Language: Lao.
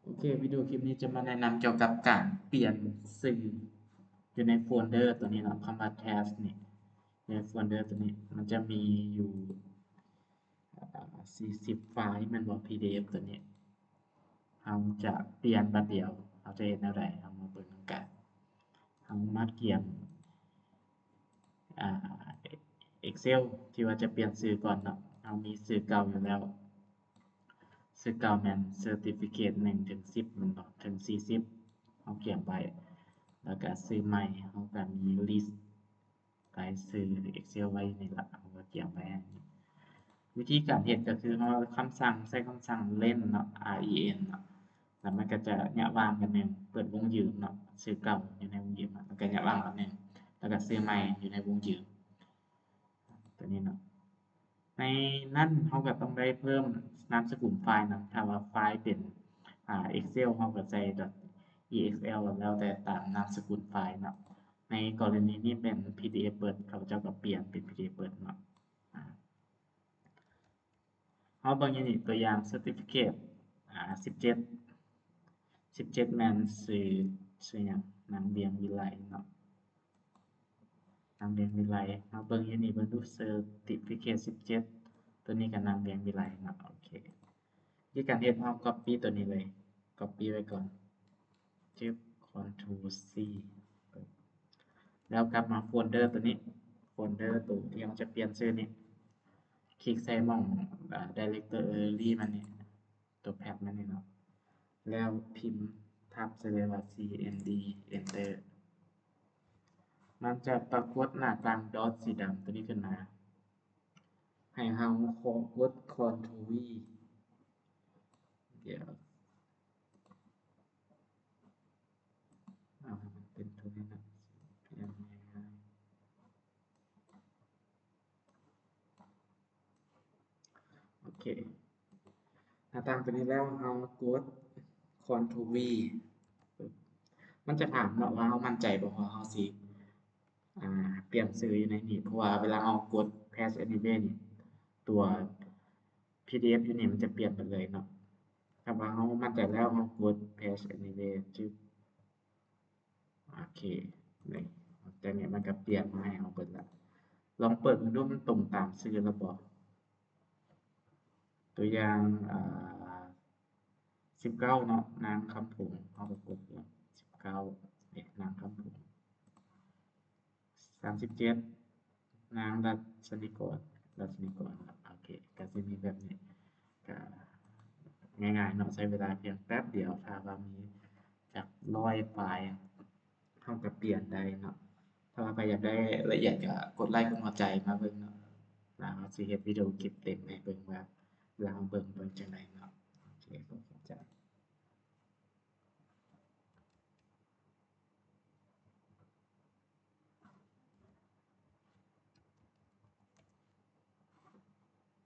ໂອເຄ ວິດີໂອຄລິບນີ້ຈະມາແນະນຳກ່ຽວກັບການປ່ຽນຊື່ຢູ່ໃນໂຟນເດີຕົວນີ້ເນາະ ຄຳວ່າ test ນີ້ ໃນໂຟນເດີຕົວນີ້ມັນຈະມີຢູ່ ອ່າ ສີ່ສິບໄຟລ໌ແມ່ນບໍ່ ພີດີເອັຟ ຕົວນີ້ ເຮົາຈະປ່ຽນບາດດຽວ ເຮົາຈະເຮັດແນວໃດ ເຮົາມາເບິ່ງນຳກັນ ເຮົາມາກຽມ ອ່າ Excel ທີ່ວ່າຈະປ່ຽນຊື່ກ່ອນເນາະ ເຮົາມີຊື່ເກົ່າຢູ່ແລ້ວ ຊື່ເກົ່າແມ່ນ Certificate ໜຶ່ງເຖິງສິບແມ່ນບໍ່ ເຖິງສີ່ສິບ ເຮົາກຽມໄວ້ ແລ້ວກະຊື່ໃໝ່ ເຮົາກະມີ list ລາຍຊື່ Excel ໄວ້ນີ້ລະ ເຮົາກະກຽມໄວ້ໃຫ້ ວິທີການເຮັດກະຄືເຮົາຄຳສັ່ງ ໃຊ້ຄຳສັ່ງ len ເນາະ R E N ເນາະ ແລ້ວມັນກະຈະຍະວ່າງບາດໜຶ່ງ ເປີດວົງຢືມເນາະ ຊື່ເກົ່າຢູ່ໃນວົງຢືມ ແລ້ວກະຍະວ່າງບາດໜຶ່ງ ແລ້ວກະຊື່ໃໝ່ຢູ່ໃນວົງຢືມ ຕົວນີ້ເນາະ ໃນນັ້ນເຮົາກະຕ້ອງໄດ້ເພີ່ມນາມສະກຸນໄຟລ໌ນຳ ຖ້າວ່າໄຟລ໌ເປັນ ອ່າ Excel ເຮົາກະໃສ່ .exl ແລ້ວແຕ່ຕາມນາມສະກຸນໄຟລ໌ເນາະ ໃນກໍລະນີນີ້ເປັນ PDF Word ຂ້າພະເຈົ້າກະປ່ຽນເປັນ PDF Word ເນາະ ເຮົາເບິ່ງຢູ່ນີ້ ຕົວຢ່າງ Certificate ອ່າ ສິບເຈັດ ສິບເຈັດແມ່ນຊື່ ຊື່ຫຍັງ ນາງ ວຽງວິໄລ ເນາະ ນາງ ວຽງວິໄລ ເຮົາເບິ່ງຢູ່ນີ້ເບິ່ງດູ Certificate ສິບເຈັດ ຕົວນີ້ກະນາງ ວຽງວິໄລ ເນາະ ໂອເຄ ວິທີການເຮັດເຮົາ copy ຕົວນີ້ເລີຍ copy ໄວ້ກ່ອນ ຈຶ່ບ Ctrl C ແລ້ວກັບມາໂຟນເດີຕົວນີ້ ໂຟນເດີຕົວທີ່ເຮົາຈະປ່ຽນຊື່ນີ້ ຄລິກໃສ່ໝ່ອງ directory ມັນນີ້ ຕົວ path ມັນນີ້ເນາະ ແລ້ວພິມທັບໃສ່ເລີຍວ່າ cmd enter ມັນຈະປາກົດໜ້າຕ່າງ dot ສີດຳຕົວນີ້ຂຶ້ນມາ ໃຫ້ເຮົາກົດ Ctrl V ດຽວ ເອົາໃຫ້ມັນເປັນຕົວນີ້ນະ ໂອເຄ ໜ້າຕ່າງຕົວນີ້ແລ້ວ ເຮົາກົດ Ctrl V ມັນຈະຖາມເນາະວ່າເຮົາໝັ້ນໃຈບໍ່ວ່າເຮົາຊິ ອ່າ ປ່ຽນຊື່ຢູ່ໃນນີ້ ເພາະວ່າເວລາເຮົາກົດ Paste Anywhere ນີ້ ຕົວ PDF ຢູ່ນີ້ມັນຈະປ່ຽນໄປເລີຍເນາະ ຖ້າວ່າເຮົາໝັ້ນໃຈແລ້ວ ເຮົາກົດ Paste Anywhere ຈຶບ ໂອເຄ ນີ້ ຈາກນີ້ມັນກະປ່ຽນມາໃຫ້ເຮົາເບິດລະ ລອງເປີດເບິ່ງດູ ມັນຕົງຕາມຊື່ລະບໍ່ ຕົວຢ່າງ ອ່າ ສິບເກົ້າເນາະ ນາງຄຳພົງ ເຮົາກະກົດສິບເກົ້າ ນີ້ ນາງຄຳພົງ ສາມສິບເຈັດ ນາງລັດສະນີກອນ ລັດສະນີກອນ ໂອເຄ ກະຊິມີແບບນີ້ ກະງ່າຍໆເນາະ ໃຊ້ເວລາພຽງແປັບດຽວ ຖ້າວ່າມີຈັກຮ້ອຍໄຟລ໌ ເຮົາກະປ່ຽນໄດ້ເນາະ ຖ້າວ່າໃຜຢາກໄດ້ລະອຽດກະກົດໄລ້ກົດຫົວໃຈມາເບິ່ງເນາະ ແລ້ວເຮົາຊິເຮັດວິດີໂອຄລິບເຕັມໃຫ້ເບິ່ງວ່າ ເວລາເຮົາເບິ່ງເປັນຈັ່ງໃດເນາະ ໂອເຄ ຂໍຂອບ